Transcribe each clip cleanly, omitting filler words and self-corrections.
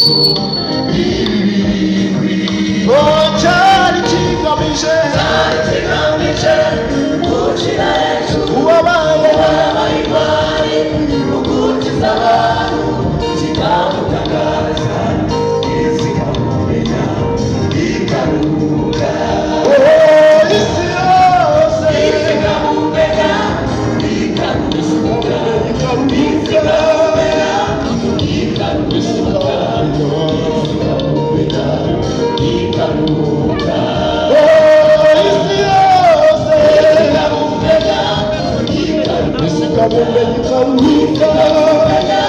Ibimenyetso birindwi. Oh, cyari kigamije, cyari kigamije gushyira hejuru uwabaye uwabaye intwari mu gukiza abantu, kikamutangaza, isi ikamumenya ikaruhuka. Oh, isi yose isi ikamumenya ikaruhuka. Isi ikaruhuka. Ikamumenya ikaruhuka. Isi ikamumenya ikaruhuka. Oh, isi yose ikamumenya ikaruhuka. Isi ikamumenya ikaruhuka.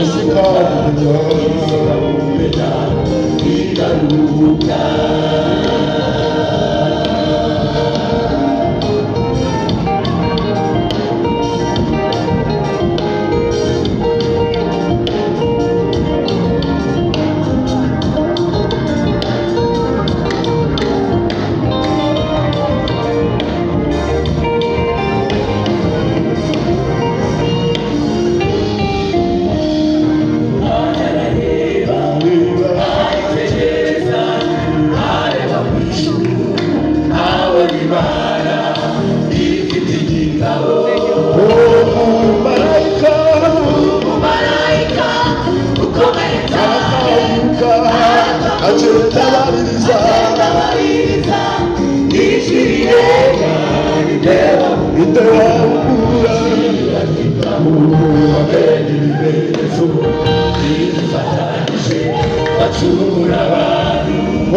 Isi ikamumenya ikaruhuka. Arareba, aritegereza, areba mu ijuru, abona Imana ifite igitabo. Umumarayika, umumarayika ukomeye cyane, aratambuka, agenda abaririza, agenda abaririza ijwi rirenga ritera itewabura bene ibimenyetso bifatanyije bacungura abantu. Oh,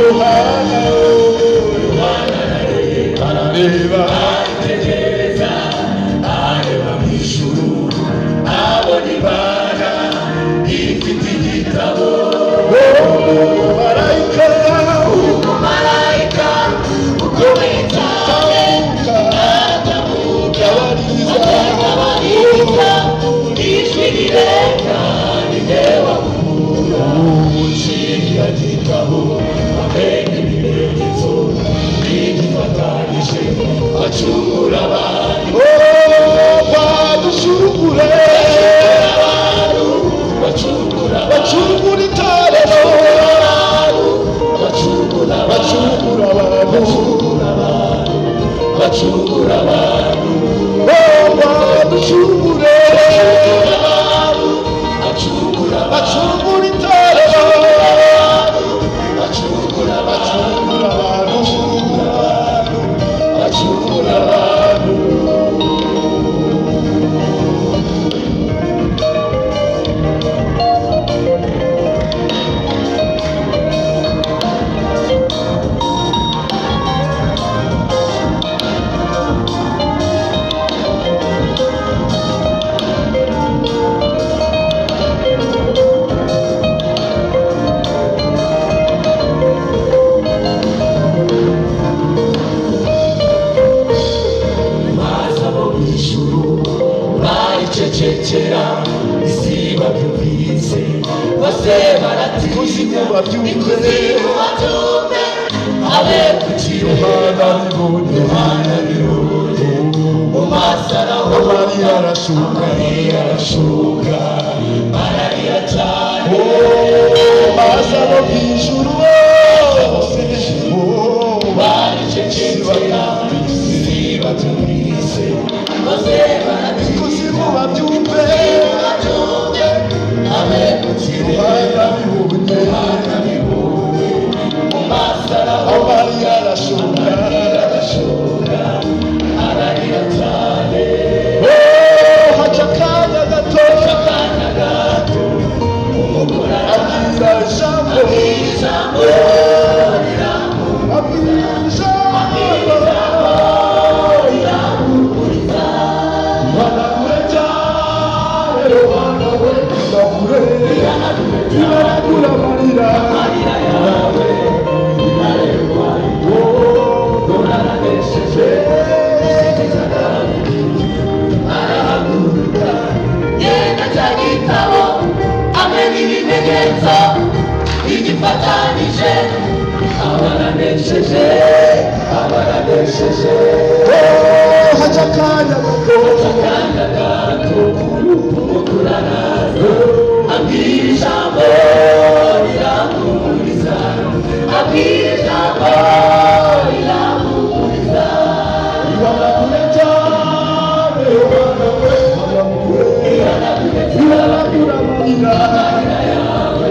Yohana, Yohana arareba, arareba, aritegereza, areba mu ijuru, abona Imana ifite igitabo. Umumarayika, umumarayika ukomeye cyane, aratambuka, aratambuka, abaririza, agenda abaririza ijwi rirenga rireba kiriya gitabo, bamenye ibimenyetso bigifatanyije bacungura abantu. Oh, badushungure, bacungura abantu, bacungura itorero, bacungura abantu, bacungura abantu, bacungura abantu, bacungura abantu. Oh, badushungure, bacungura abantu, bacungura abantu, bacungura itorero, bacungura abantu, bacungura abantu, bacungura abantu. Maze abo mu ijuru baricecekera, isi babyumvise bose baratinya. Ikuzimu babyumve. Ikuzimu babyumve, abe ku kireba. Yohana abibonye, Yohana abibonye, mu maso arahonga, amarira arashoka, amarira arashoka, ararira cyane. Oh, maze abo mu ijuru bose, oh, Baricecekera, isi babyumvise bose baratinya. Ikuzimu babyumve, babyumve, abe ku kireba. Yohana abibonye, Yohana abibonye, mu maso arahonga, amarira arashoka, amarira arashoka, ararira cyane. Oh, haca akanya gato, Akanya gato, umugore abwira ijambo, abwira ijambo riramuha, abwira ijambo, ijambo riramuhumuriza. Ihanagure cyane, Yohana we, ihanagure, Ihanagure cyane, ihanagure amarira, amarira yawe, irarengwa, Oh, uranesheje, ishyikiza Dawidi, arahaguruka, yenda cya gitabo, amenya ibimenyetso bigifatanije, abaranesheje, abaranesheje. Oh, haca akanya gato, Akanya gato, umukuru araza, abwira ijambo. Ihanagure cyane Yohana we, ihanagure, ihanagure amarira yawe.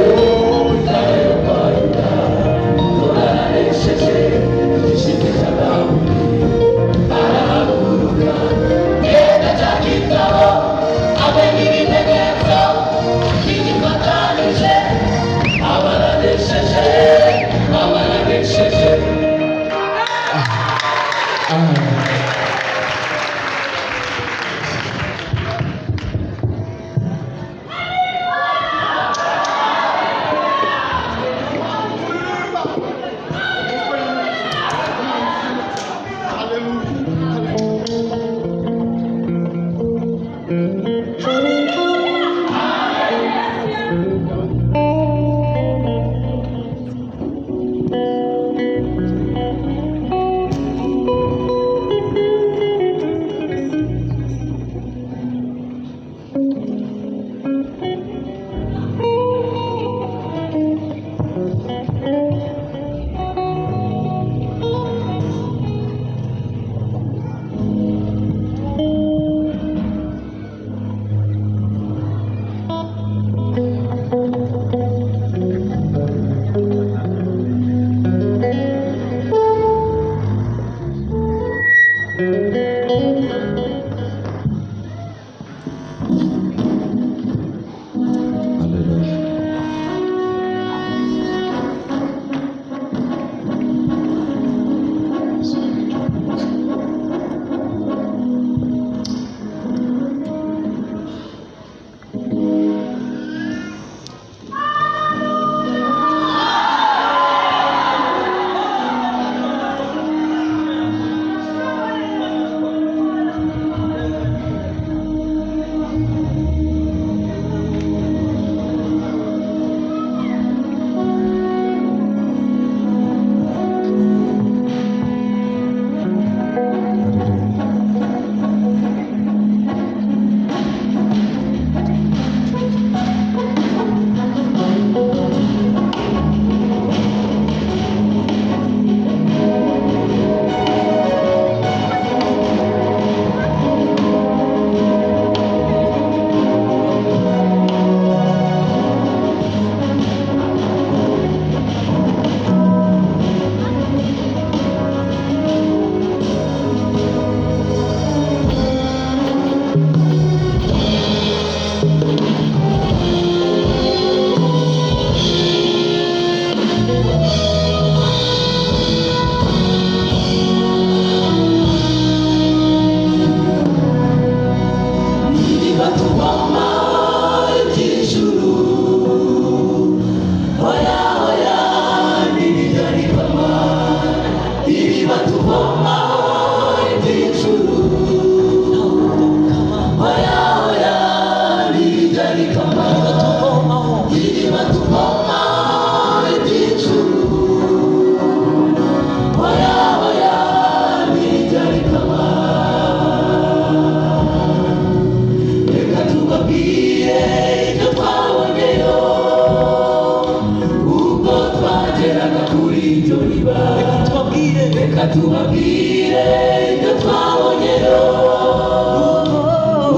Reka tubabwire ibyo twabonyeyo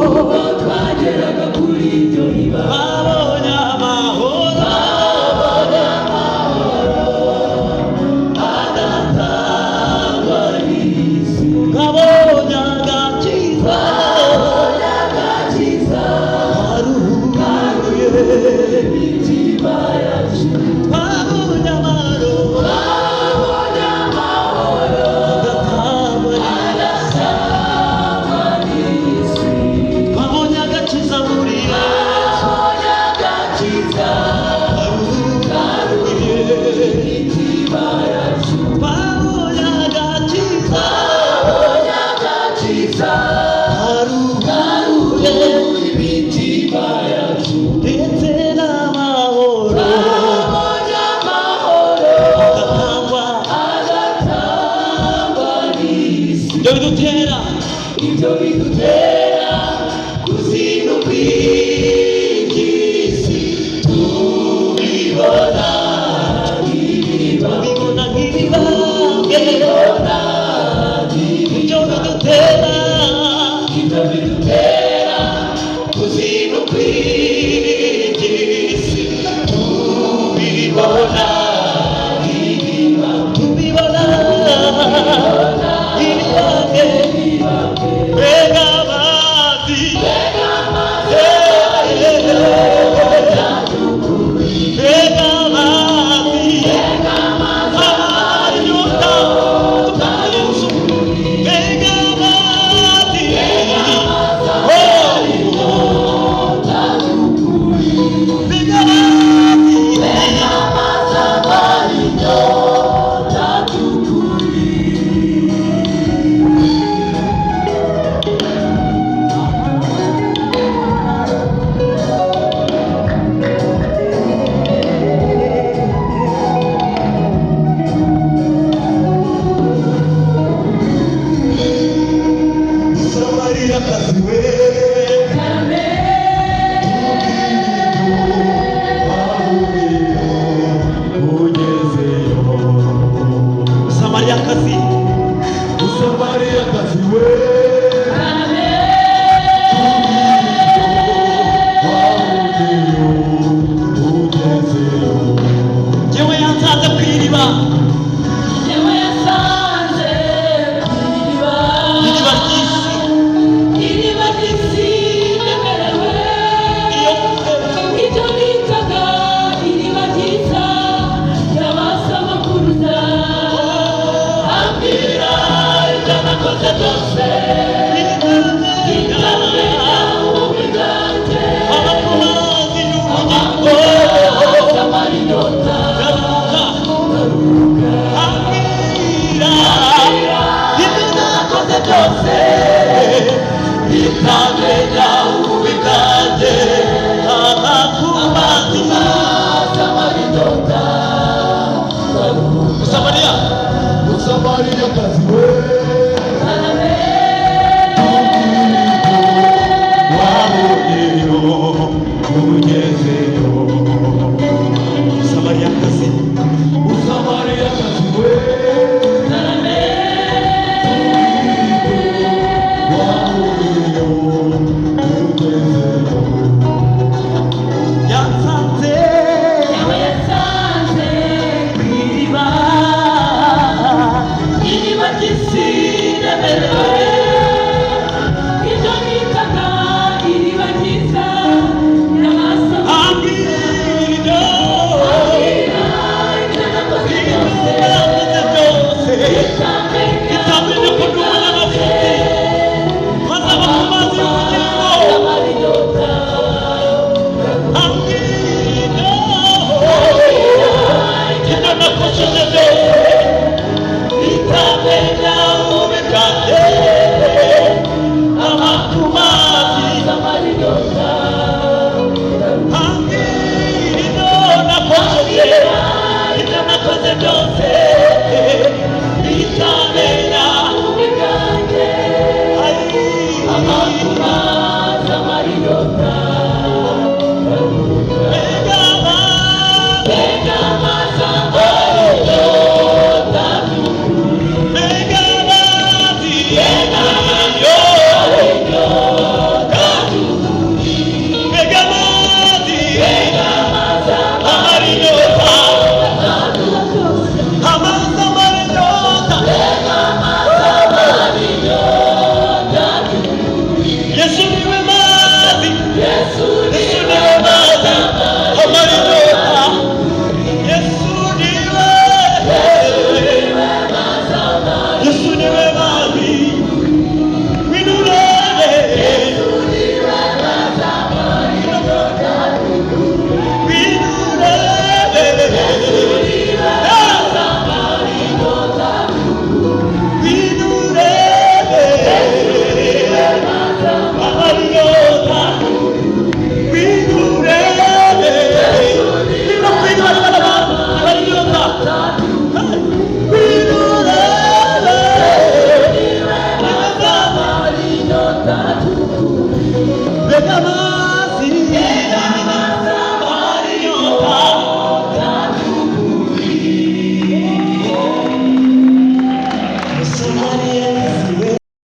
ubwo twageraga kuri iryo riba. Babonye amahoro, Babonye amahoro adatangwa n'isi, babonye agakiza, babonye agakiza karuhuye, imitima yacu, babonye amahoro, babonye amahoro adatangwa n'isi, adatangwa n'isi, babonye agakiza muri Yesu, babonye agakiza karuhuye, imitima yacu, babonye agakiza, babonye agakiza karuhuye, imitima yacu, ndetse n'amahoro babonye amahoro adatangwa, adatangwa n'isi. ibyo bidutera Ibyo bidutera kuzinukwa iby'isi, tubibona nk'ibiba, tubibona nk'ibibambwe, tubibona nk'ibiba. Ibyo bidutera bidutera, Ibyo bidutera kuzinukwa iby'isi, tubibona tubibona ibibambwe, mbega amazi, mbega amazi, amara inyota, tukayesu, mbega amazi, oh, mbega amazi. Musamariyakazi we, ugezeyo. Samariyakazi, Musamariyakazi we, ugezeyo. jyewe yansanze ku iriba, Yewe yasanze ku iriba, iriba ry'isi, iriba ry'isi remerewe, iyo kure, ibyo bitaga iriba ryiza ry'abasogokuruza. Ambwira ibyo nakoze byose, bitamenya ububi bwanjye. amakubazi n'ubugingo, Amara inyota, garuka, ambwira ibyo nakoze byose, bitamenya